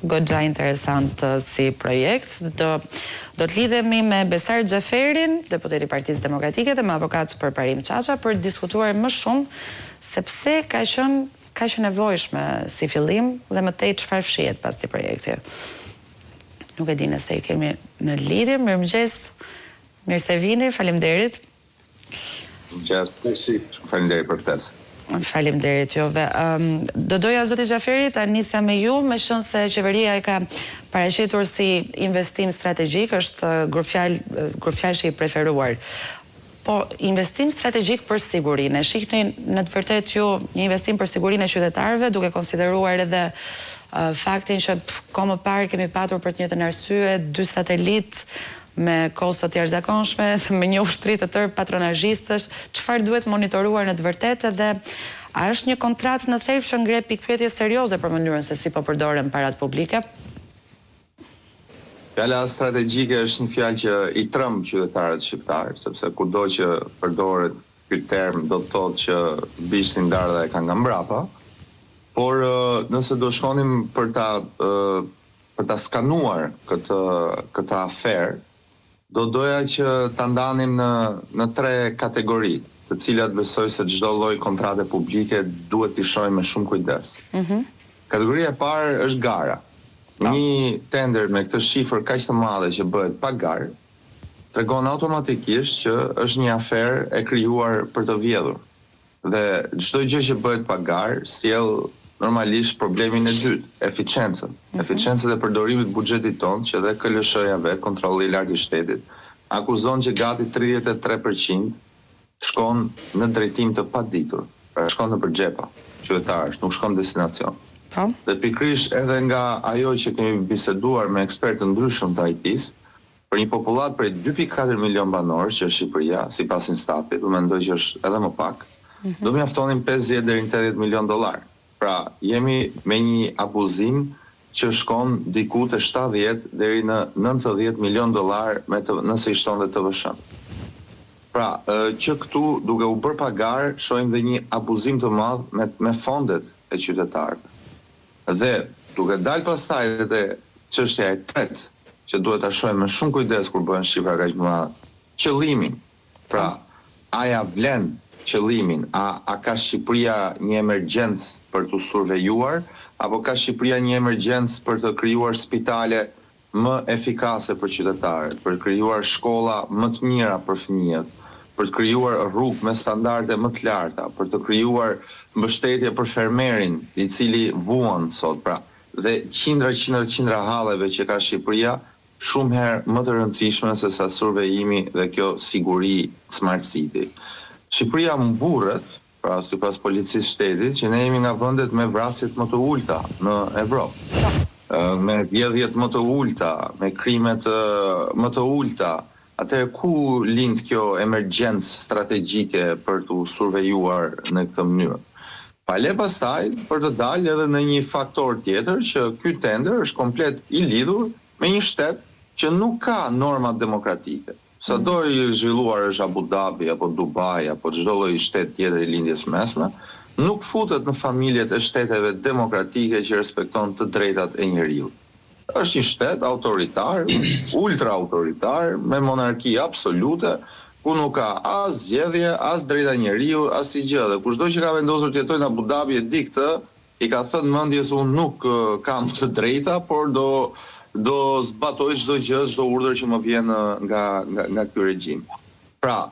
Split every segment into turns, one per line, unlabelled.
Goxha interesant si projekt. Do do të lidhemi me Besar Xhaferin, deputet i Partisë Demokratike dhe me avokat Përparim Çaça për të diskutuar më shumë se pse ka qenë kaq e nevojshme si fillim dhe më tej çfarë fshihet pas këtij projekti. Nuk e di nëse i kemi në lidhje. Mirëmëngjes. Mirë se vini. Faleminderit.
Mirëmëngjes. Shumë faleminderit për ftesën.
Faleminderit juve. Do doja zoti Xhaferi ta nisja me ju, meqenëse qeveria e ka paraqitur si investim strategjik, është grupfjalë grupfjalëshi i preferuar. Po investim strategjik për sigurinë, e shihni në të vërtetë ju një investim për sigurinë e qytetarëve, duke konsideruar edhe faktin që kohë më parë kemi patur për të njëjtën arsye dy satelitë me kosto të jashtëzakonshme, me një ushtri të tërë patronazhistësh, çfarë duhet monitoruar në të vërtetë dhe a është një kontratë në thelb që ngre pikëpyetje serioze për mënyrën se si po përdoren paratë publike?
Fjala strategjike është një fjalë që i tremb qytetarët shqiptarë, sepse kudo që përdoret ky term do të thotë që bishtin dardha e ka nga mbrapa. Por nëse do shkonim për ta Për ta skanuar këtë këtë aferë, do doja që ta ndanim në në tre kategori, të cilat besoj se çdo lloj kontrate publike duhet t'i shohim me shumë kujdes. Kategoria e parë është gara. Një tender me këtë shifër kaq të madhe që bëhet pa garë, tregon automatikisht që është një aferë e krijuar për të vjedhur. Dhe çdo gjë që bëhet pa garë sjell normalisht problemin e dytë, efiçencën. Efiçencën e përdorimit të buxhetit tonë, që dhe KLSH-ja vetë, Kontrolli i Lartë i Shtetit, akuzon që gati 33% shkon në drejtim të paditur, pra shkon nëpër xhepa qytetarësh, nuk shkon në destinacion.
Po.
Dhe pikërisht edhe nga ajo që kemi biseduar me ekspertë të ndryshëm të IT-së, Për një popullatë prej 2.4 milionë banorësh që është Shqipëria, sipas Instatit, unë mendoj që është edhe më pak, do mjaftonin 50 deri në 80 milionë dollarë. Pra, jemi me një abuzim që shkon diku te 70 deri në 90 milionë dollarë me të, nëse i shton dhe TVSH-në. Pra, që këtu duke u bërë pa garë, shohim dhe një abuzim të madh me me fondet e qytetarëve. Dhe duke dalë pastaj edhe te çështja e tretë, që duhet ta shohim me shumë kujdes kur bëhen shifra kaq të mëdha, qëllimin. Pra, a ja vlen qëllimin, a a ka Shqipëria një emergjencë për t'u survejuar, apo ka Shqipëria një emergjencë për të krijuar spitale më efikase për qytetarët, për të krijuar shkolla më të mira për fëmijët, për të krijuar rrugë me standarde më të larta, për të krijuar mbështetje për fermerin, i cili vuan sot, pra, dhe qindra qindra qindra halleve që ka Shqipëria, shumë herë më të rëndësishme se sa survejimi dhe kjo siguri Smart City. Shqipëria mburret Pra, sipas Policisë Shtetit, që ne jemi nga vendet me vrasjet më të ulëta në Evropë, me vjedhjet më të ulëta, me krimet më të ulëta, atëherë ku lind kjo emergjencë strategjike për t'u survejuar në këtë mënyrë? Pale pastaj për të dalë edhe në një faktor tjetër që ky tender është komplet i lidhur me një shtet që nuk ka norma demokratike. Sado i zhvilluar është Abu Dhabi apo Dubai apo çdo lloj shtet tjetër i Lindjes së Mesme, nuk futet në familjet e shteteve demokratike që respekton të drejtat e njeriut. Është një shtet autoritar, ultra autoritar, me monarki absolute, ku nuk ka as zgjedhje, as drejta njeriu, asnjë gjë. Dhe kushdo që ka vendosur të jetojë në Abu Dhabi e di këtë, I ka thënë mendjes unë nuk kam të drejta, por do do zbatoj çdo gjë, çdo urdhër që më vjen nga nga nga ky regjim. Pra,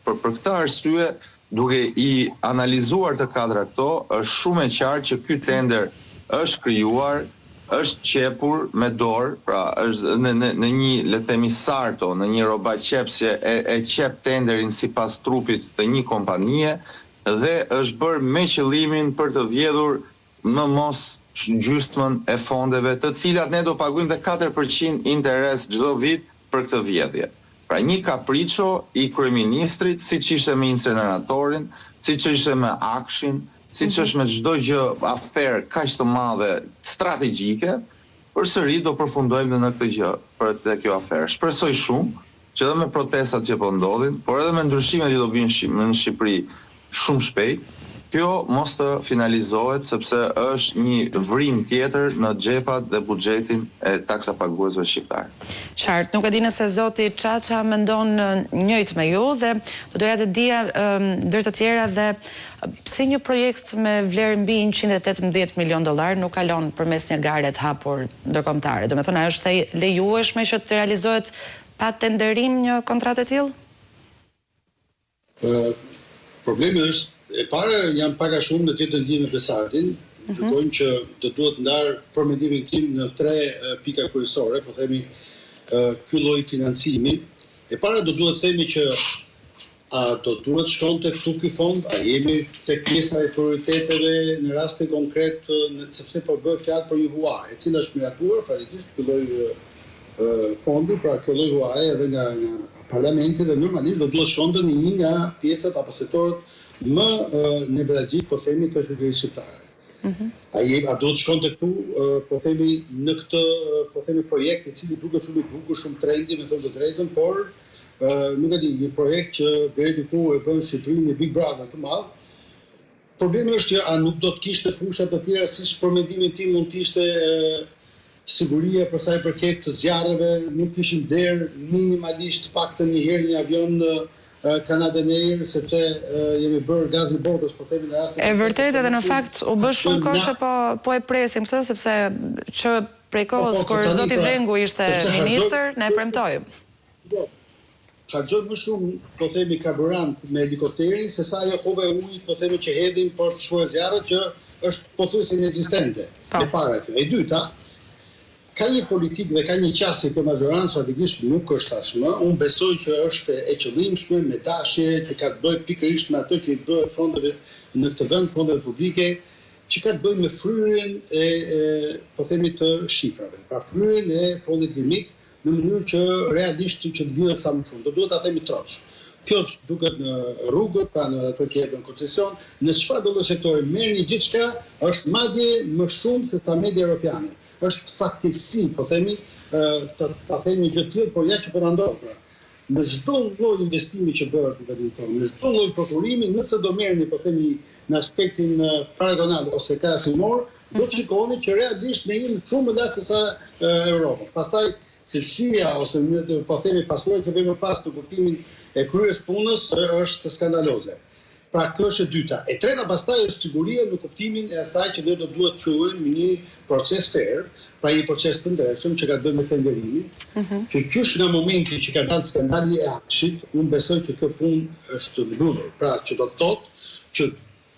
për për këtë arsye, duke i analizuar të katra këto, është shumë e qartë që ky tender është krijuar, është qepur me dorë, pra është në në në një le të themi sarto, në një rrobaqepsje e e qep tenderin sipas trupit të një kompanie dhe është bërë me qëllimin për të vjedhur në mos gjysmën e fondeve të cilat ne do paguajmë dhe 4% interes çdo vit për këtë vjedhje. Pra një kapriço i kryeministrit, siç ishte me inceneratorin, siç ishte me AKSHI-n, siç është me çdo gjë aferë kaq të madhe strategjike, përsëri do përfundojmë dhe në këtë gjë, për te kjo aferë. Shpresoj shumë që edhe me protestat që po ndodhin, por edhe me ndryshimet që do vijnë në Shqipëri shumë shpejt, kjo mos të finalizohet sepse është një vrimë tjetër në xhepat dhe buxhetin e taksapaguesve shqiptarë.
Qartë. Nuk e di nëse zoti Çaça mendon njëjtë me ju dhe do doja të dija ndër të tjera dhe pse një projekt me vlerë mbi 118 milionë dollarë nuk kalon përmes një gare të hapur ndërkombëtare. Domethënë a është e lejueshme që të realizohet pa tenderim një kontratë e tillë?
Problemi është, e para jam pak a shumë në të njëjtën linjë me Besardin, mhm. gjykojmë që do duhet ndarë për mendimin tim në tre pika kryesore, po themi ky lloj financimi. E para do duhet themi që a do duhet shkonte këtu ky fond, a jemi tek pjesa e prioriteteve në rastin konkret, në, sepse po bëhet fjalë për një hua, e cila është miratuar faktikisht ky lloj fondi, pra kjo lloj huaje edhe nga nga parlamenti dhe normalisht do duhet shkonte në një nga pjesët apo sektorët më nevralgjik, po themi, të shoqërisë shqiptare. Mm A, je, a duhet shkonte këtu, po themi, në këtë, po themi, projekt i cili duket shumë i bukur, shumë trendi, me thënë të drejtën, por nuk e di, një projekt që deri diku e bën Shqipërinë një Big Brother të madh. Problemi është që a nuk do të kishte fusha të tjera siç për mendimin tim mund të ishte siguria për sa i përket zjarreve, nuk kishim blerë minimalisht të paktën një herë një avion Canadian Air, sepse jemi bërë gazi i botës, po themi në
rastin E vërtetë edhe në fakt u bë shumë kohë që po po e presim këtë sepse që prej po, kohës po, kur zoti pra, Vengu ishte ministër, na e premtoi.
Po, harxhojmë më shumë, po themi karburant me helikopterin se sa ajo kova e ujit, po themi që hedhim për të shuar zjarret që është pothuajse inekzistente. Po. E para kjo. E dyta, ka një politikë dhe ka një qasje kjo mazhorancë faktikisht nuk është tashmë. Unë besoj që është e qëllimshme, me dashje, që ka të bëjë pikërisht me atë që i bëhet fondeve në këtë vend, fondeve publike, që ka të bëjë me fryrjen e, e po themi të shifrave. Pra fryrjen e fondit limit në mënyrë që realisht që të vidhet sa më shumë. Do duhet ta themi troç. Kjo duket në rrugët, pra në ato që jepen koncesion, në çfarëdo lloj sektori merrni gjithçka është madje më shumë se sa media europiane. Është fatkeqësi, po themi, të ta themi një gjë të tillë, por ja që po na ndodh pra. Në çdo lloj investimi që bëhet në vendin tonë, në çdo lloj prokurimi, nëse do merrni, po themi, në aspektin paragonal ose krahasimor, do të shikoni që realisht ne jemi shumë më lart se sa Europa. Pastaj cilësia ose po themi pasojat që vijnë më pas në kuptimin e kryerjes punës është skandaloze. Pra kjo është e dyta. E treta pastaj është siguria në kuptimin e asaj që ne do duhet të quajmë një proces fair, pra një proces të ndershëm që ka të bëjë me tenderimin, mm -hmm. që qysh nga momenti që ka dalë skandali i AKSHI-t, unë besoj që kjo punë është mbyllur. Pra që do të thotë që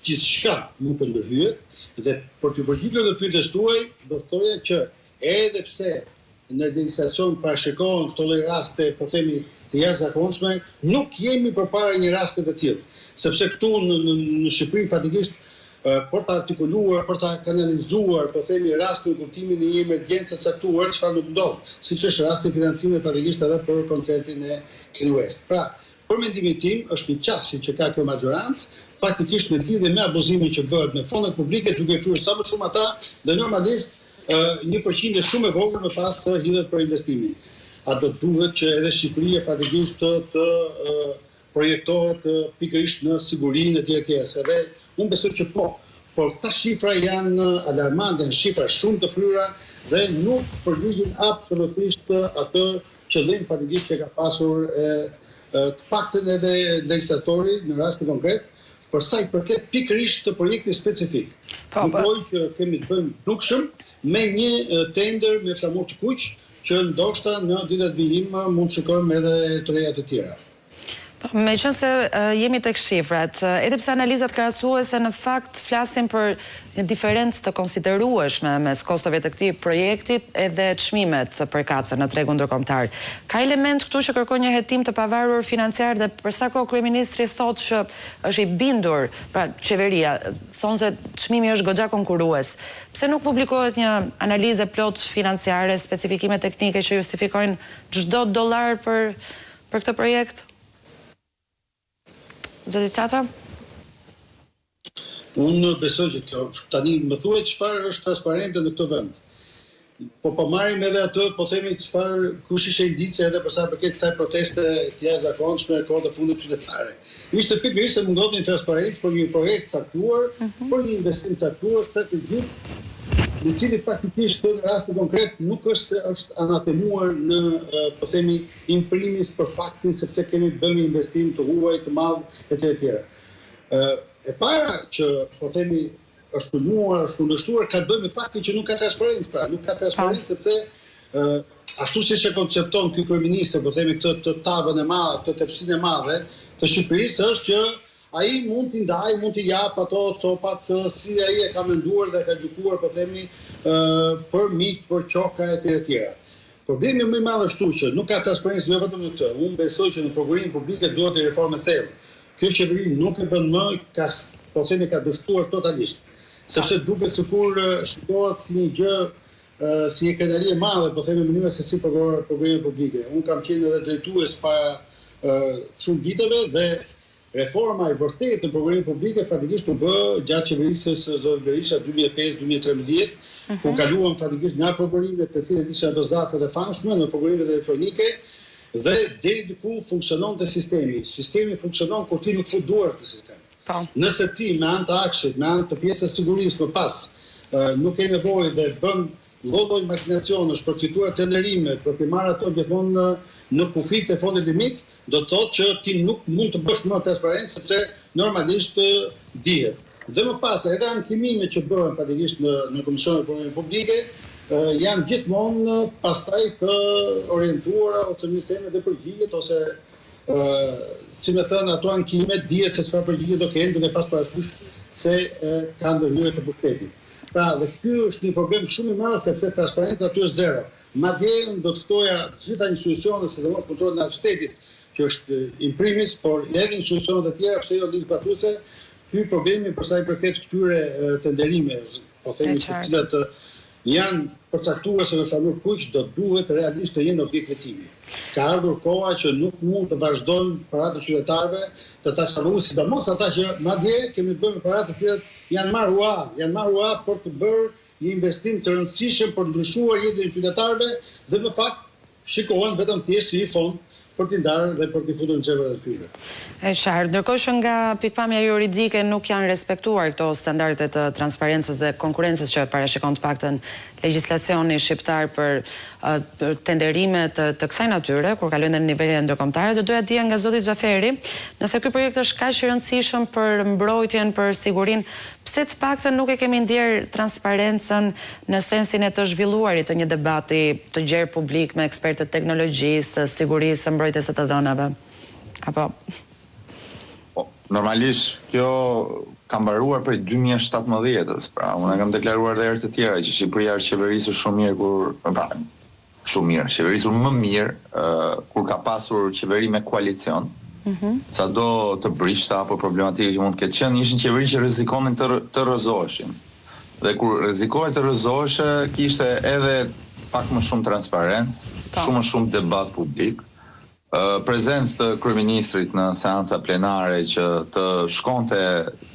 gjithçka mund të ndërhyhet dhe për t'u përgjigjur dhe pyetjes tuaj, do të thoja që edhe pse në legjislacion parashikohen këto lloj raste, po themi, të jashtëzakonshme, nuk jemi përpara një rasti të tillë, sepse këtu në në në Shqipëri faktikisht për ta artikuluar, për ta kanalizuar, po themi, rastin në kuptimin e një emergjence të caktuar, çfarë nuk ndodh, siç është rasti i financimit faktikisht edhe për koncertin e Kanye West. Pra, Për mendimin tim, është një qasje që ka kjo maxhorancë, faktikisht në lidhje me abuzimin që bëhet me fondet publike duke i fryrë sa më shumë ata dhe normalisht një përqindje shumë e vogël më pas hidhet për investimin. A do duhet që edhe Shqipëria faktikisht të të projektohet pikërisht në sigurinë etj etj, se dhe unë besoj që po, por këta shifra janë alarmante, janë shifra shumë të fryra dhe nuk përligjin absolutisht atë qëllim faktikisht që ka pasur e, të paktën edhe legjislatori në rastin konkret, për sa i përket pikërisht të projektit specifik. Po, po. Gjykoj që kemi të bëjmë dukshëm me një tender me flamur të kuq, që ndoshta në ditët vijim mund të shikojmë edhe të reja të tjera.
Po, meqenëse jemi tek shifrat, edhe pse analizat krahasuese në fakt flasin për një diferencë të konsiderueshme mes kostove të këtij projekti edhe çmimet përkatëse në tregun ndërkombëtar. Ka elementë këtu që kërkojnë një hetim të pavarur financiar dhe për sa kohë kryeministri thotë që është i bindur, pra qeveria, thonë se çmimi është goxha konkurrues. Pse nuk publikohet një analizë e plotë financiare, specifikime teknike që justifikojnë çdo dollar për për këtë projekt? Zoti Çaça?
Unë besoj që kjo, tani më thuaj çfarë është transparente në këtë vend. Po po marrim edhe atë, po themi çfarë kush ishte indicia edhe për sa i përket kësaj proteste të jashtëzakonshme kohët e fundit qytetare. ishte pikërisht se mungonte një transparencë për një projekt të caktuar, për një investim të caktuar strategjik, i cili faktikisht në rastin konkret nuk është se është anatemuar në, po themi, in primis për faktin sepse kemi të bëjmë me investim të huaj të madh etj etj. E para që po themi është sulmuar, është kundërshtuar, ka të bëjë me faktin që nuk ka transparencë, pra nuk ka transparencë sepse ë ashtu siç e koncepton ky kryeministër, po themi këtë këtë tavën e madhe, këtë tepsinë e madhe të Shqipërisë është që ai mund t'i ndajë, mund t'i japë ato copat si ai e ka menduar dhe e ka gjykuar, po themi, ë për miq, për qoka etj etj. Problemi më i madh është këtu që nuk ka transparencë jo vetëm në këtë. Unë besoj që në prokurimin publike duhet një reformë e thellë. Kjo qeveri nuk e bën më, ka, po themi ka dështuar totalisht. Sepse duket sikur shikohet si një gjë, si një krenari e madhe, po themi mënyra se si prokurohet prokurimi publike. Unë kam qenë edhe drejtues para shumë viteve dhe reforma e vërtetë në prokurimin publike faktikisht u bë gjatë qeverisjes së zotit Berisha 2005 2013, ku kaluam faktikisht nga prokurimet të cilat ishin ato zarfet e famshme në prokurimet elektronike Dhe deri diku funksiononte sistemi. Sistemi funksionon kur ti nuk fut duart në sistem.
Po.
Nëse ti me anë të AKSHI-t, me anë të pjesës së sigurisë më pas, nuk ke nevojë dhe bën lloj-lloj makinacionesh për të fituar tenderime, për t'i marrë ato gjithmonë në kufijtë e fondit limit, do të thotë që ti nuk mund të bësh më transparencë sepse normalisht dihet. Dhe më pas edhe ankimimet që bëhen faktikisht në në Komisionin e Prokurimeve Publike janë gjithmonë pastaj të orientuara ose mirë themi dhe përgjigjet ose si me thënë ato ankime dihet se çfarë përgjigje do kenë duke pas parasysh se ka ndërhyrje të pushtetit. Pra dhe ky është një problem shumë i madh sepse transparenca aty është zero. Madje unë do të ftoja të gjitha institucionet, sidomos Kontrollin e Lartë të Shtetit, që është in primis, por edhe institucionet e tjera, pse jo ligjzbatuese, ky problemi për sa i përket këtyre tenderimeve, po themi të cilat janë përcaktuese me flamur kuq, do duhet realisht të jenë objekt hetimi. Ka ardhur koha që nuk mund të vazhdojnë paratë e qytetarëve të taksapaguesve, sidomos ata që madje kemi të bëjmë me para të cilat janë marrë hua, janë marrë hua për të bërë një investim të rëndësishëm për të ndryshuar jetën e qytetarëve dhe në fakt shikohen vetëm thjesht si një fond për t'i ndarë
dhe
për t'i futur në xhepat e tyre.
E qartë. Ndërkohë që nga pikëpamja juridike nuk janë respektuar këto standarde të transparencës dhe konkurrencës që parashikon të paktën legjislacioni shqiptar për tenderime të, të kësaj natyre, kur kalojnë në nivele ndërkombëtare, do doja të dija nga zoti Xhaferi, nëse ky projekt është kaq i rëndësishëm për mbrojtjen, për sigurinë, Pse të paktën nuk e kemi ndjerë transparencën në sensin e të zhvilluarit të një debati të gjerë publik me ekspertë të teknologjisë, sigurisë, së mbrojtjes së të dhënave? Apo?
Po, normalisht kjo ka mbaruar prej 2017-ës, pra unë e kam deklaruar dhe herë të tjera që Shqipëria është qeverisur shumë mirë kur, pra, shumë mirë, qeverisur më mirë kur ka pasur qeveri me koalicion, sado të brishta apo problematike që mund të ketë qenë, ishin qeveri që rrezikonin të të rrëzoheshin. Dhe kur rrezikohej të rrëzoheshe, kishte edhe pak më shumë transparencë, shumë më shumë debat publik, Prezencë të kryeministrit në seanca plenare që të shkonte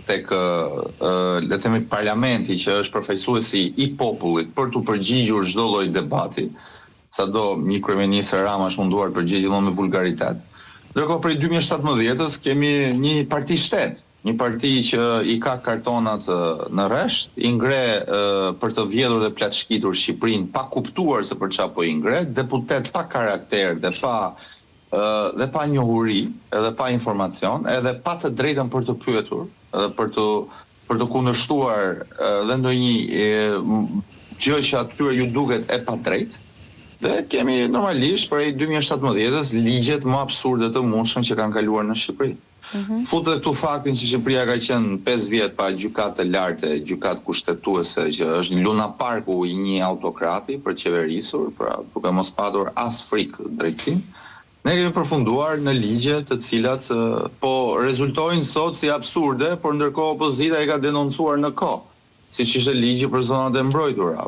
tek le të themi parlamenti që është përfaqësuesi i popullit për t'u përgjigjur çdo lloj debati, sado një kryeministër Rama është munduar të përgjigjet gjithmonë me vulgaritet. Ndërkohë prej 2017-ës kemi një parti shtet, Një parti që i ka kartonat në rresht, i ngre për të vjedhur dhe plaçkitur Shqipërinë pa kuptuar se për çfarë po i ngre, deputetë pa karakter dhe pa dhe pa njohuri, edhe pa informacion, edhe pa të drejtën për të pyetur, edhe për të për të kundërshtuar dhe ndonjë gjë që atyre ju duket e padrejtë. Dhe kemi normalisht prej 2017-ës ligjet më absurde të mundshme që kanë kaluar në Shqipëri. Fut edhe këtu faktin që Shqipëria ka qenë 5 vjet pa gjykatë të lartë e gjykatë kushtetuese, që është një luna parku i një autokrati për të qeverisur, pra duke mos patur as frikë drejtësinë. Ne kemi përfunduar në ligje të cilat po rezultojnë sot si absurde, por ndërkohë opozita i ka denoncuar në kohë. Siç ishte ligji për zonat e mbrojtura.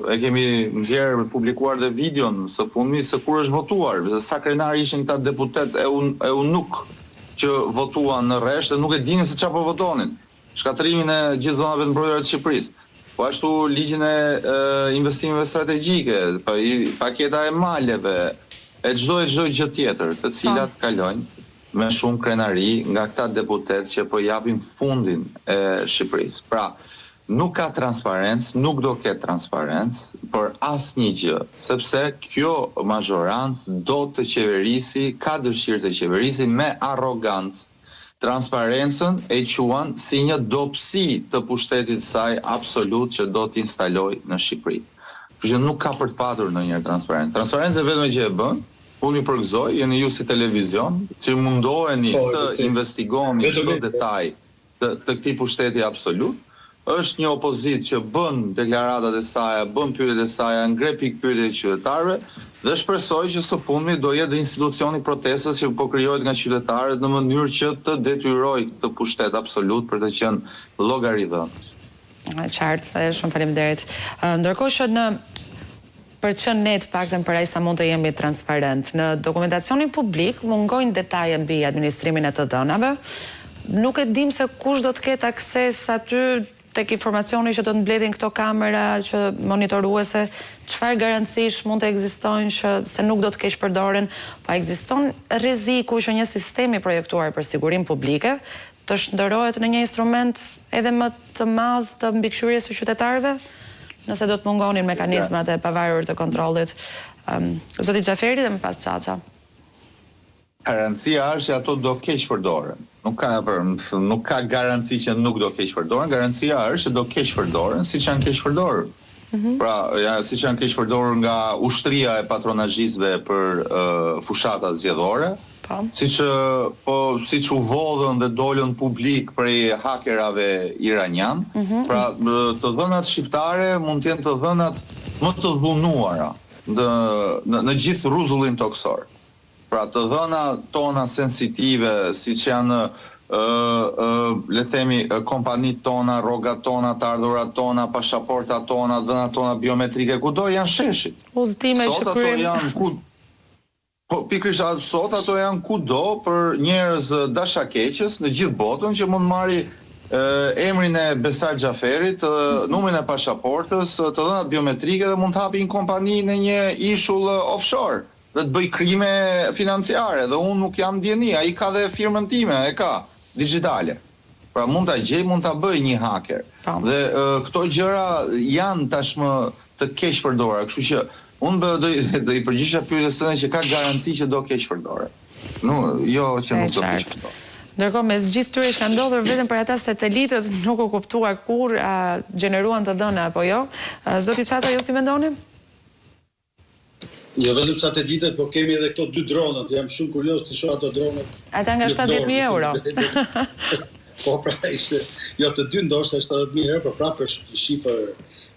E kemi nxjerrë, publikuar dhe videon së fundmi se kur është votuar, se sa krenarë ishin këta deputetë eunukë që votuan në rresht dhe nuk e dinin se çfarë po votonin. Shkatërrimin e gjithë zonave të mbrojtura të Shqipërisë. Po ashtu ligjin e investimeve strategjike, paketa e maleve, e çdo e çdo gjë tjetër, të cilat kalojnë. me shumë krenari nga këta deputetë që po japin fundin e Shqipërisë. Pra, nuk ka transparencë, nuk do ketë transparencë për asnjë gjë, sepse kjo mazhorancë do të qeverisi, ka dëshirë të qeverisi me arrogancë. Transparencën e quan si një dobësi të pushtetit të saj absolut që do të instalojë në Shqipëri. Kështu që nuk ka për të patur ndonjëherë transparencë. Transparencën e vetme që e bën, unë ju përgëzoj, jeni ju si televizion, që mundoheni
Po, e
të
vërtetë.
investigoni
Vetëm
çdo
ne.
detaj të të këtij pushteti absolut. Është një opozitë që bën deklaratat e saja, bën pyetjet e saja, ngre pikëpyetje të qytetarëve dhe shpresoj që së fundmi do jetë dhe institucioni i protestës që po krijohet nga qytetarët në mënyrë që të detyrojë këtë pushtet absolut për të qenë llogaridhënës.
E qartë, shumë faleminderit. Ndërkohë që në për të qenë ne të paktën për aq sa mund të jemi transparent, në dokumentacionin publik mungojnë detaje mbi administrimin e të dhënave. Nuk e dimë se kush do të ketë akses aty tek informacioni që do të mbledhin këto kamera që monitoruese, çfarë garancish mund të ekzistojnë që se nuk do të keqpërdoren, po ekziston rreziku që një sistem i projektuar për sigurinë publike të shndërrohet në një instrument edhe më të madh të mbikëqyrjes së qytetarëve, nëse do të mungonin mekanizmat e pavarur të kontrollit. Zoti Xhaferi dhe më pas Çaça.
Garancia është që ato do keqpërdoren. Nuk ka për, nuk ka garanci që nuk do keqpërdoren, garancia është që do keqpërdoren siç janë keqpërdorur. Pra, ja, siç janë keqpërdorur nga ushtria e patronazhistëve për uh, fushata zgjedhore,
Po.
siç po siç u vodhën dhe dolën publik prej hakerave iranian. Pra, të dhënat shqiptare mund të jenë të dhënat më të dhunuara në në, në gjithë rruzullin toksor. Pra të dhëna tona sensitive, siç janë ë ë le të themi kompanitë tona, rrogat tona, të ardhurat tona, pashaportat tona, dhënat tona biometrike, kudo janë sheshit.
Udhëtime
Sot
që
ato
kryejmë.
janë ku Po pikërisht sot ato janë kudo për njerëz dashakeqës në gjithë botën që mund marri emrin e Besar Xhaferit, numrin e pashaportës, të dhënat biometrike dhe mund të hapi një kompani në një ishull offshore dhe të bëj krime financiare dhe unë nuk jam dijeni, ai ka dhe firmën time, e ka digjitale. Pra mund ta gjej, mund ta bëj një haker.
Po.
Dhe këto gjëra janë tashmë të keqpërdorura, kështu që unë do do, do i përgjigjesha pyetjes tënde që ka garanci që do keqpërdoret. Nu, jo që
E
nuk do
qartë.
keqpërdoret.
Ndërkohë mes gjithë këtyre që ka ndodhur vetëm për ata satelitët nuk u kuptua kur a gjeneruan të dhëna apo jo. Zoti Çaça, ju si mendoni?
Jo vetëm satelitët, po kemi edhe këto dy dronët. Jam shumë kurioz të shoh ato dronët.
Ata nga
në
70.000
Vlorë,
euro.
Po pra ishte, jo të dy ndoshta 70.000 euro, por prapë është një shifër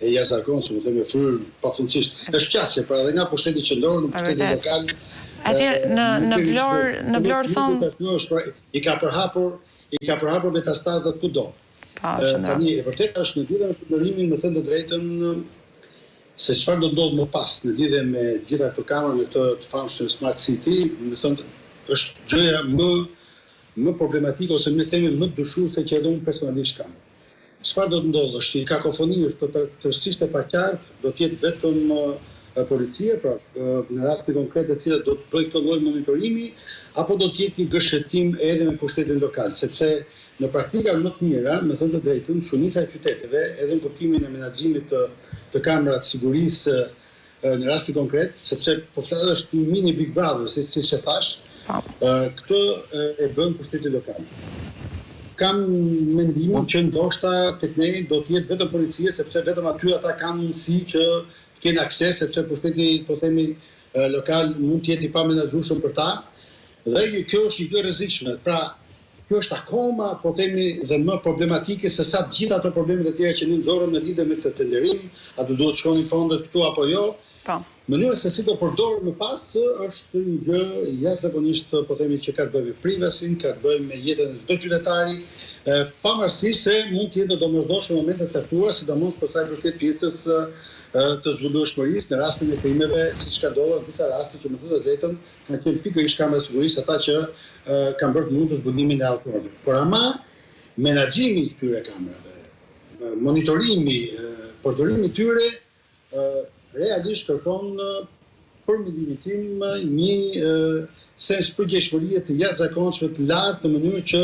e jashtëzakonshme, më themi fryrë pafundësisht. Është qasje pra edhe nga pushteti qendror në pushtetin
vërtet.
lokal.
Atje në
nuk
në
kemi
Vlorë,
çfarë.
në Vlorë
Nuk
thon,
tashmë është pra, i ka përhapur, i ka përhapur metastazat kudo.
po, qendror.
Tani e vërteta është në lidhje me përdorimin, me thënë të drejtën, se çfarë do ndodhë më pas në lidhje me gjitha këto kamera me këtë të famshme Smart City, më thënë është gjëja më më problematike ose më themi më dyshuese që edhe unë personalisht kam. Çfarë do të ndodhë? Është një kakofoni, është tërësisht e paqartë, do të jetë vetëm policia, pra në rastin konkret e cila do të bëjë këtë lloj monitorimi, apo do të jetë një gërshetim edhe me pushtetin lokal, sepse në praktika më të mira, me thënë të drejtën, shumica e qyteteve, edhe në kuptimin e menaxhimit të të kamerave të sigurisë në rastin konkret, sepse po flas është një mini Big Brother, si siç e thash,
Po.
këtë e bën pushteti lokal. Kam mendimin që ndoshta tek ne do të jetë vetëm policia, sepse vetëm aty ata kanë mundësi që të kenë akses, sepse pushteti, po themi, lokal mund të jetë i pamenaxhueshëm për ta. Dhe kjo është një gjë e rrezikshme. Pra, kjo është akoma, po themi, dhe më problematike se sa të gjitha ato problemet e tjera që ne nxorëm në lidhje me këtë tenderim, a do duhet shkonin fondet këtu apo jo.
Po.
Mënyra se si do përdorë më pas është një gjë jashtëzakonisht, po themi, që ka të bëjë me privacy, ka të bëjë me jetën e çdo qytetari, pavarësisht se mund të jetë të domosdoshme në momente të caktuara, sidomos për sa i përket pjesës të zbulueshmërisë në rastin e krimeve, siç ka ndodhur në disa raste që me thënë të drejtën kanë qenë pikërisht kamerat e sigurisë ata që kanë bërë të mundur zbulimin e autorëve. Por ama menaxhimi i këtyre kamerave, monitorimi, përdorimi i tyre realisht kërkon për mendimin tim një. sens përgjegjshmërie të jashtëzakonshme të lartë në mënyrë që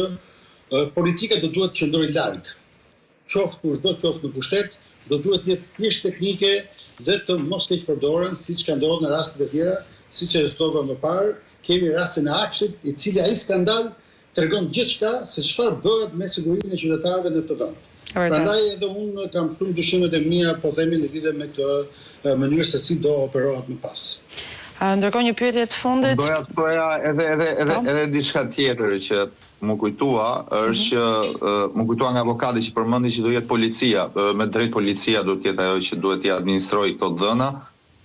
politika do duhet të qëndrojë larg. Qoftë kushdo qoftë në pushtet, do duhet të jetë thjesht teknike dhe të mos keqpërdoren siç ka ndodhur në rastet e tjera, siç e citova më parë, kemi rastin e AKSHI-t, i cili ai skandal tregon gjithçka se çfarë bëhet me sigurinë e qytetarëve në këtë vend. Prandaj edhe unë kam shumë dyshimet e mia, po themi në lidhje me këtë mënyrë se si do operohet më
pas. Ndërkohë një pyetje të fundit.
Doja të shtoja edhe edhe edhe po. edhe diçka tjetër që m'u kujtua, është që m'u kujtua nga avokati që përmendi që do jetë policia, me drejtë policia duhet të jetë ajo që duhet t'i administrojë këto të dhëna,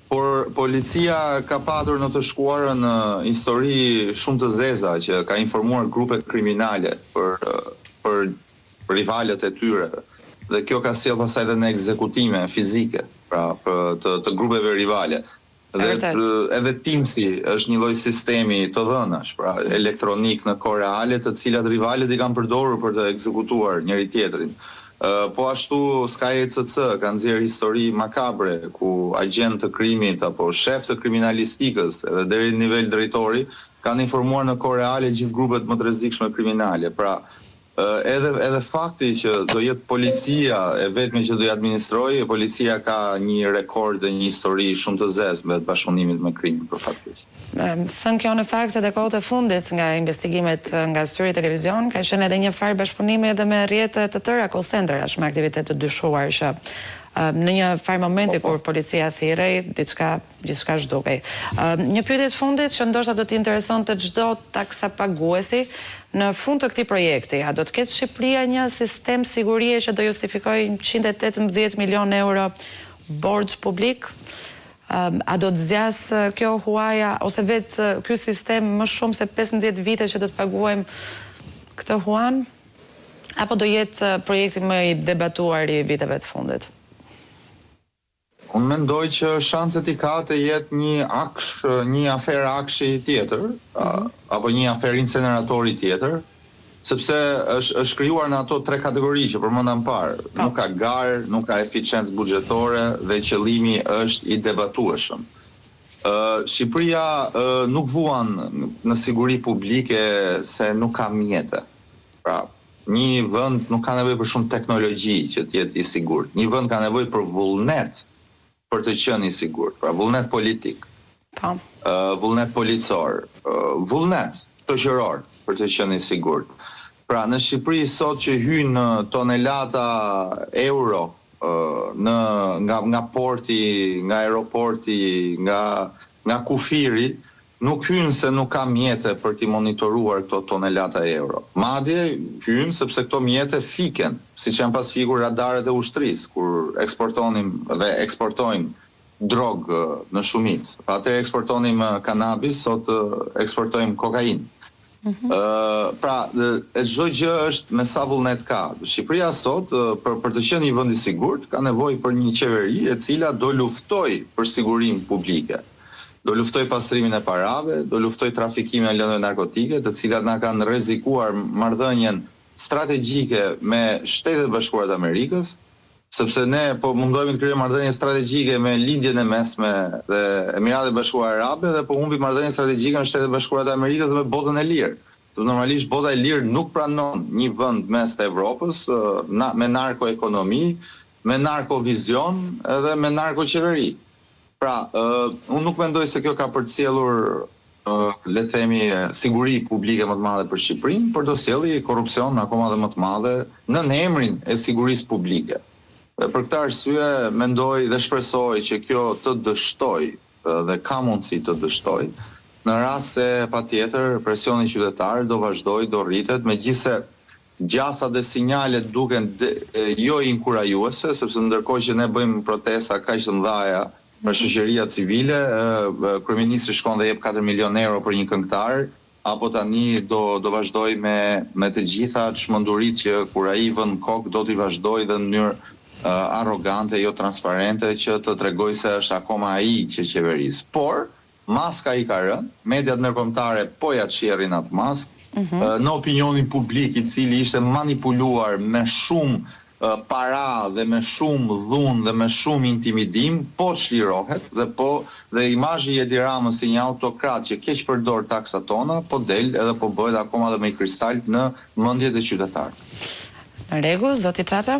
Por policia ka patur në të shkuarën histori shumë të zeza që ka informuar grupe kriminale për për rivalët e tyre dhe kjo ka sjellë pastaj edhe në ekzekutime fizike, pra për të të grupeve rivale. Dhe edhe TIMS-i është një lloj sistemi të dhënash, pra elektronik në kohë reale, të cilat rivalët i kanë përdorur për të ekzekutuar njëri-tjetrin. Po ashtu Sky ECC ka nxjerrë histori makabre ku agjentë të krimit apo shefë të kriminalistikës edhe deri në nivel drejtori kanë informuar në kohë reale gjithë grupet më të rrezikshme kriminale. Pra, edhe edhe fakti që do jetë policia e vetme që do i administrojë, e policia ka një rekord dhe një histori shumë të zezë me bashkëpunimit me krimin për fat
keq. Thënë kjo në fakt edhe kohët e fundit nga investigimet nga Syri Televizion ka qenë edhe një farë bashkëpunimi edhe me rrjete të tëra call center-ash me aktivitet të dyshuar që në një farë momenti kur policia thirrej diçka gjithçka zhdukej. Një pyetje të fundit që ndoshta do t'i interesonte çdo taksapaguesi në fund të këtij projekti, a do të ketë Shqipëria një sistem sigurie që do justifikojë 118 milionë euro borxh publik? A do të zgjasë kjo huaja ose vetë ky sistem më shumë se 15 vite që do të paguajmë këtë huan? Apo do jetë projekti më i debatuar i viteve të fundit?
Unë mendoj që shanset i ka të jetë një aksh, një aferë akshi tjetër, apo një aferë inceneratori tjetër, Sepse është është krijuar në ato tre kategori që përmenda më parë. Po. Nuk ka garë, nuk ka eficiencë buxhetore dhe qëllimi është i debatueshëm. Ë Shqipëria ë nuk vuan në siguri publike se nuk ka mjete. Pra, një vend nuk ka nevojë për shumë teknologji që të jetë i sigurt. Një vend ka nevojë për vullnet për të qenë i sigurt, pra vullnet politik,
po.
vullnet policor, vullnet shoqëror për të qenë i sigurt. Pra në Shqipëri sot që hyjnë tonelata euro në nga nga porti, nga aeroporti, nga nga kufiri, Nuk hyjnë se nuk ka mjete për t'i monitoruar këto tonelata euro. Madje, hyjnë sepse këto mjete fiken, siç janë pas fikur radarët e ushtrisë, kur eksportonim dhe eksportojmë drogë në shumicë. Atëherë eksportonim kanabis, sot eksportojmë kokainë. Pra, e çdo gjë është me sa vullnet ka. Shqipëria sot, për për të qenë një vend i sigurt, ka nevojë për një qeveri e cila do luftojë për sigurinë publike. Do luftojë pastrimin e parave, do luftojë trafikimin e lëndëve narkotike, të cilat na kanë rrezikuar marrëdhënien strategjike me Shtetet e Bashkuara të Amerikës, sepse ne po mundohemi të krijojmë marrëdhënie strategjike me Lindjen e Mesme dhe Emiratet e Bashkuara Arabe dhe po humbim marrëdhënie strategjike me Shtetet e Bashkuara të Amerikës dhe me botën e lirë. Sepse normalisht bota e lirë nuk pranon një vend mes të Evropës me narkoekonomi, me narkovizion edhe me narkoqeveri. Pra, unë nuk mendoj se kjo ka për të sjellur, le të themi, siguri publike më të madhe për Shqipërinë, por do sjelli korrupsion akoma dhe më të madhe nën emrin e sigurisë publike. Dhe për këtë arsye mendoj dhe shpresoj që kjo të dështojë dhe ka mundësi të dështojë, në rast se patjetër presioni qytetar do vazhdojë, do rritet, megjithëse Gjasat dhe sinjalet duken jo inkurajuese, sepse ndërkohë që ne bëjmë protesta kaq të mëdha, pra shoqëria civile, kryeministri shkon dhe jep 4 milionë euro për një këngëtar, apo tani do do vazhdojë me me të gjitha çmenduritë që kur ai vë në kokë do t'i vazhdojë dhe në mënyrë arrogante, jo transparente që të tregojë se është akoma ai që qeveris. Por Maska i ka rënë, mediat ndërkombëtare po ia çjerrin atë maskë, në opinionin publik i cili ishte manipuluar me shumë para dhe me shumë dhunë dhe me shumë intimidim po çlirohet dhe po dhe imazhi i Edi Ramës si një autokrat që keqpërdor taksat tona po del edhe po bëhet akoma dhe më i kristaltë në mendjet e qytetarëve.
Në rregull, zoti Çaça?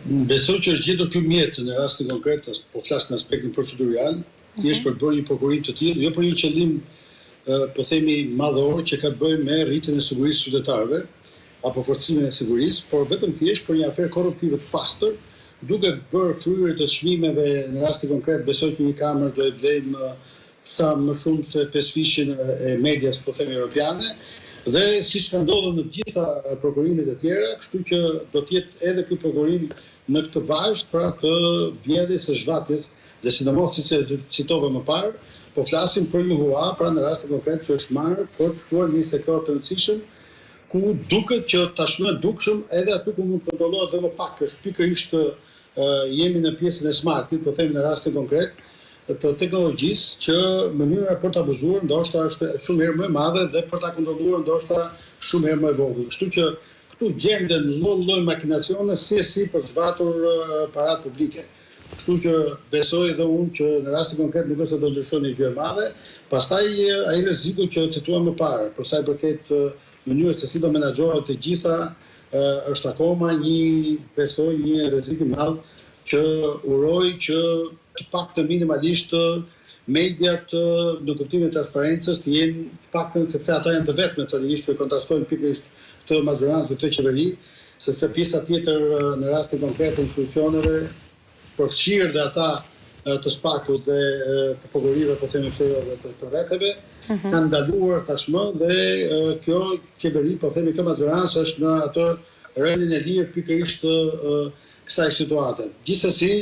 Besoj që është gjetur ky mjet në rastin konkret, po flas në aspektin procedurial, thjesht për të bërë një prokurim të tillë, jo për një qëllim po themi madhor që ka të bëjë me rritjen e sigurisë së qytetarëve apo forcimin e sigurisë, por vetëm thjesht për një aferë korruptive të pastër, duke bërë fryrje të çmimeve në rastin konkret besoj që një kamerë do e blejmë sa më shumë se pesëfishin e medias po themi europiane dhe siç ka ndodhur në të gjitha prokurimet e tjera, kështu që do të jetë edhe ky prokurim në këtë vazhdë pra të vjedhjes e zhvatjes dhe sidomos siç e citova më parë, po flasim për një hua, pra në rastin konkret që është marrë për të shkuar në një sektor të rëndësishëm ku duket që tashmë dukshëm edhe aty ku mund të kontrollohet dhe më pak është pikërisht Jemi në pjesën e smart-it, po themi në rastin konkret, të teknologjisë që mënyra për të abuzuar ndoshta është shumë herë më e madhe dhe për ta kontrolluar ndoshta shumë herë më e vogël. Kështu që këtu gjenden lloj-lloj makinacione si e si për të zhvatur paratë publike. Kështu që besoj edhe unë që në rastin konkret nuk është se do ndryshojë ndonjë gjë e madhe. Pastaj ai rreziku që cituam më parë, për sa i përket mënyrës se si do menaxhohet të gjitha është akoma një besoj një rrezik i madh që uroj që të paktën minimalisht mediat në kuptimin e transparencës të jenë të paktën sepse ata janë të vetmët sadiqisht që kontrastojnë pikërisht këtë mazhorancë dhe këtë qeveri, sepse pjesa tjetër në rastin konkret të institucioneve përfshirë dhe ata të SPAK-ut dhe të prokurorive, po themi pse jo dhe të, të rretheve, mm -hmm. kanë ndaluar tashmë dhe kjo qeveri, po themi kjo mazhorancë është në atë rendin e lirë pikërisht të kësaj situate. Gjithsesi,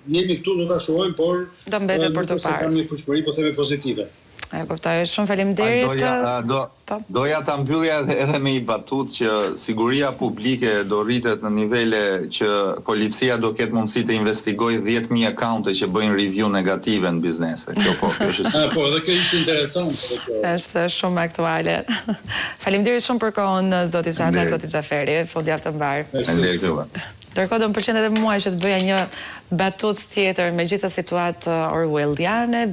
jemi këtu do ta shohim, por
do mbetet për të parë.
Kam një frymëmarrje, po themi pozitive.
E kuptoj, shumë faleminderit.
Doja, do, po. doja ta mbyllja edhe, edhe me një batutë që siguria publike do rritet në nivele që policia do ketë mundësi të investigojë 10.000 akaunte që bëjnë review negative në biznese. Kjo po,
kjo është e Po, edhe kjo ishte interesante.
Kjo. Është shumë aktuale. Faleminderit shumë për kohën zoti Çaça, zoti Xhaferi. Fundjavë të
mbarë. Faleminderit juve.
Ndërkohë do më pëlqente edhe mua që të bëja një batutë tjetër me gjithë situatë orwelliane.